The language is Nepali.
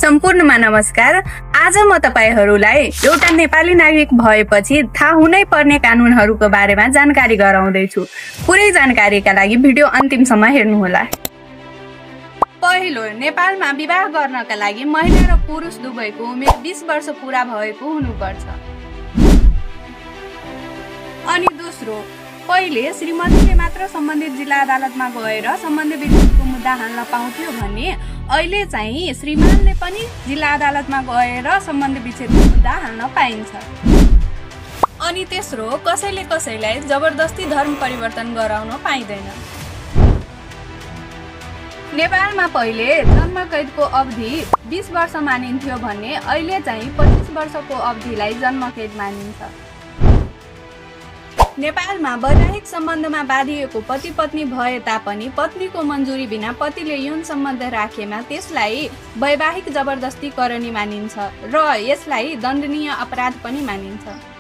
सम्पूर्णमा नमस्कार। आज म तपाईहरूलाई एउटा नेपाली नागरिक भएपछि थाहा हुनै पर्ने कानुनहरूको बारेमा जानकारी गराउँदैछु। पुरै जानकारीका लागि भिडियो अन्तिमसम्म हेर्नुहोला। पहिलो, नेपालमा विवाह गर्नका लागि महिला र पुरुष दुवैको उमेर 20 वर्ष पूरा भएको हुनुपर्छ। अनि दोस्रो, पहिले श्रीमतीले मात्र सम्बन्धित जिल्ला अदालतमा गएर सम्बन्धी विच्छेदको मुद्दा हाल्न पाउँथ्यो भने अहिले चाहिँ श्रीमानले पनि जिल्ला अदालतमा गएर सम्बन्धी विच्छेदको मुद्दा हाल्न पाइन्छ। अनि तेस्रो, कसैलाई जबरजस्ती धर्म परिवर्तन गराउन पाइँदैन। नेपालमा पहिले जन्मकैदको अवधि 20 वर्ष मानिन्थ्यो भने अहिले चाहिँ 25 वर्षको अवधिलाई जन्मकैद मानिन्छ। नेपालमा वैवाहिक सम्बन्धमा बाँधिएको पति पत्नी भए तापनि पत्नीको मन्जुरी बिना पतिले यौन सम्बन्ध राखेमा त्यसलाई वैवाहिक जबरजस्ती करनी मानिन्छ र यसलाई दण्डनीय अपराध पनि मानिन्छ।